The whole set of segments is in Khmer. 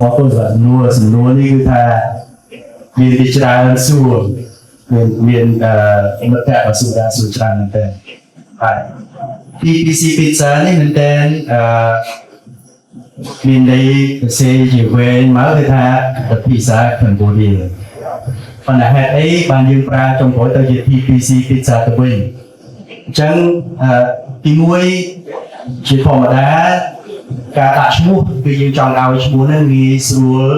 អរគុណសម្រាប់សំណួរសំណួរនេះគឺថាមានទីច្រើនសួរមានមានអឺមិត្តភក្តិក៏សួរដែរសួរច្រើនមែនតើបាទ PPC Pizza នេះមែនតើអឺមានន័យសរសេរជាវែងមកគឺថា The Pizza Cambodia ប៉ុន្តែហេតុអីបានយើងប្រើចុងក្រោយទៅជា PPC Pizza ទៅវិញអញ្ចឹងអឺទីមួយជាធម្មតាការដាក់ឈ្មោះគឺយើងចង់ឲ្យឈ្មោះហ្នឹងងាយស្រួល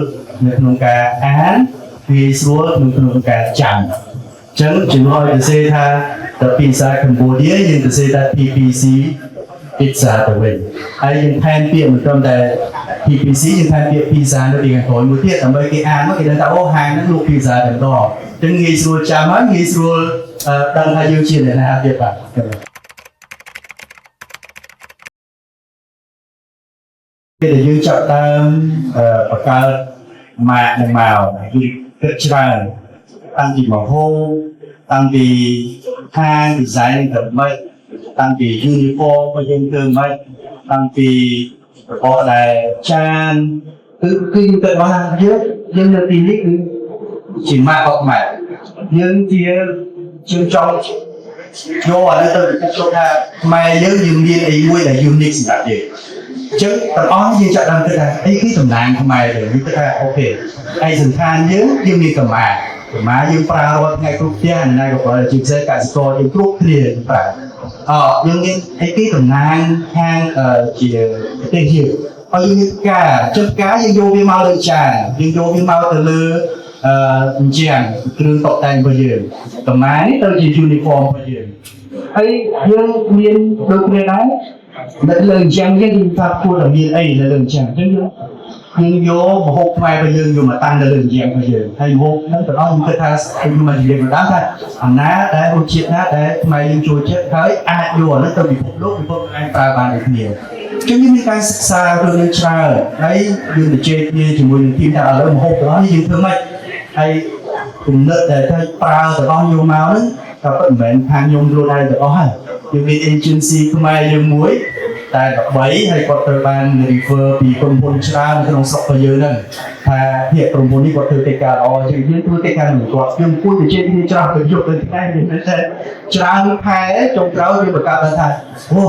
នៅក្នុងការអានងាយស្រួលនៅក្នុងការចាំអញ្ចឹងជំនួសឲ្យសរសេរថា The Pizza Cambodia យើងសរសេរថា PPC Pizza ទៅវិញហើយយើងថែមពាក្យមិនត្រឹមតែ PPC យើងថែមពាក្យ pizza នៅពីខាងក្រោយមួយទៀតដើម្បីគេអានមកគេដឹងថាអូហាងហ្នឹងលក់ pizza តែម្ដងអញ្ចឹងងាយស្រួលចាំហើយងាយស្រួលអឺដឹងថាយើងជាអ្នកណាទៀតបាទពេលដែលយើងចាប់ដើមអឺបង្កើតម៉ាកនឹងមកយើងគិតច្រើនតាំងពីមហូបតាំងពីហាង design ទៅម៉េចតាំងពី uniform របស់យើងធ្វើម៉េចតាំងពីរបស់ដែលចានគឺគឺយើងគិតថាយើងយើងនៅទីនេះគឺជាម៉ាករបស់ខ្មែរយើងជាជាចង់យកអានេះទៅពិភពលោកថាខ្មែរយើងយើងមានអីមួយដែល unique សម្រាប់យើងអញ្ចឹងទាំងអស់យើងចាប់ដើមគិតថាអីគឺតំណាងខ្មែរទៅយើងគិតថាOK ឯកសណ្ឋានយើងយើងមានកម្មាកម្មាយើងប្រើរាល់ថ្ងៃគ្រប់ផ្ទះណាក៏ប្រើជាពិសេសកសិករយើងគ្រប់គ្នាយើងប្រើអយើងមានអីគេតំណាងខាងជាប្រទេសយើងហើយយើងមានការចុះការយើងយកវាមកលើចានយើងយកវាមកទៅលើអឺអញ្ចឹងគ្រឿងតុបតែងរបស់យើងកម្មានេះទៅជា uniform របស់យើងហើយយើងមានដូចគ្នាដែរនៅលើអញ្ចឹងយើងថាគួរតែមានអីនៅលើអញ្ចឹងអញ្ចឹងយើងយើងយកម្ហូបខ្មែររបស់យើងយកមកតាំងនៅលើអញ្ចឹងរបស់យើងហើយម្ហូបហ្នឹងទាំងអស់ខ្ញុំគិតថាខ្ញុំមកនិយាយម្ដងថាអាណាដែលរសជាតិណាដែលខ្មែរយើងចូលចិត្តហើយអាចយកអានេះទៅពិភពលោកពិភពអាចប្រើបានដូចគ្នាអញ្ចឹងយើងមានការសិក្សារឿងនេះច្រើនហើយយើងនិយាយគ្នាជាមួយនឹង team ថាឥឡូវម្ហូបទាំងអស់នេះយើងធ្វើម៉េចហើយគំនិតដែលថាប្រើទាំងអស់យកមកហ្នឹងក៏ពិតមិនមែនខាងខ្ញុំខ្លួនឯងទាំងអស់ហើយយើងមាន agency ខ្មែរយើងមួយតែ13ហើយគាត់ត្រូវបាន refer ពីក្រុមហ៊ុនច្រើនក្នុងស្រុករបស់យើងហ្នឹងថាភាគក្រុមហ៊ុននេះគាត់ធ្វើកិច្ចការល្អជាងយើងធ្វើកិច្ចការនឹងគាត់យើងគួរតែជាគ្នាច្រាស់ទៅយកទៅថ្ងៃនេះមែនទេច្រើនខែចុងក្រោយវាបង្កើតថាអូ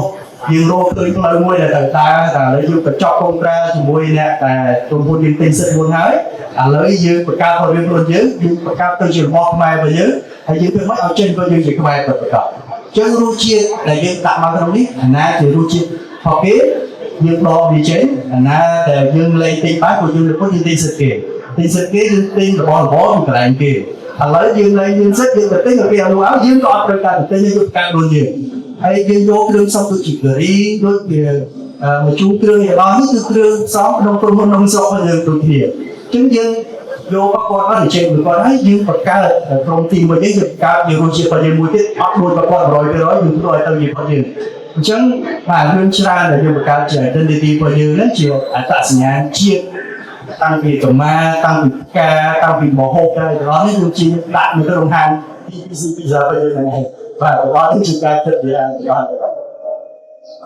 យើងរកឃើញផ្លូវមួយដែលត្រូវដើរតែឥឡូវយើងបញ្ចប់កុងត្រាជាមួយអ្នកតែក្រុមហ៊ុនយើងទិញសិទ្ធិមុនហើយឥឡូវយើងបង្កើតរបស់យើងខ្លួនយើងយើងបង្កើតទៅជារបស់ខ្មែររបស់យើងហើយយើងធ្វើម៉េចឲ្យចេញរបស់យើងជាខ្មែរពិតប្រាកដចឹងរសជាតិដែលយើងដាក់មកក្នុងនេះអាណាជារសជាតិរបស់គេយើងដកវាចេញអាណាដែលយើងលេងទិញបានព្រោះយើងលើកយើងទិញសិទ្ធិគេទិញសិទ្ធិគេយើងទិញរបស់របរពីកន្លែងគេឥឡូវយើងលេងយើងសិទ្ធិយើងទៅទិញទៅគេអត់លក់ឲ្យយើងក៏អត់ត្រូវការទៅទិញយើងបង្កើតខ្លួនយើងហើយយើងយកគ្រឿងផ្សំដូចជាការីដូចជាមកជូរគ្រឿងរបស់នេះគឺគ្រឿងផ្សំក្នុងក្រុមហ៊ុនក្នុងស្រុករបស់យើងដូចគ្នាអញ្ចឹងយើងយកប្រកបអត់ជិះមួយគាត់ហើយយើងបង្កើតក្រុមទីមួយនេះយើងបង្កើតជារសជាតិរបស់យើងមួយទៀតអត់ដូចប្រកប100%យើងធ្វើឲ្យទៅជារបស់យើងអញ្ចឹងបាទរឿងច្រើនដែលយើងបង្កើតជា identity របស់យើងហ្នឹងជាអត្តសញ្ញាណជាតិតាំងពីកម្មាតាំងពីផ្កាតាំងពីមហូបដែរទាំងអស់នេះគឺជាដាក់នៅក្នុងហាង PPC Pizza របស់យើងហ្នឹងឯងបាទទាំងអស់នេះជាការគិតវាទាំងអស់។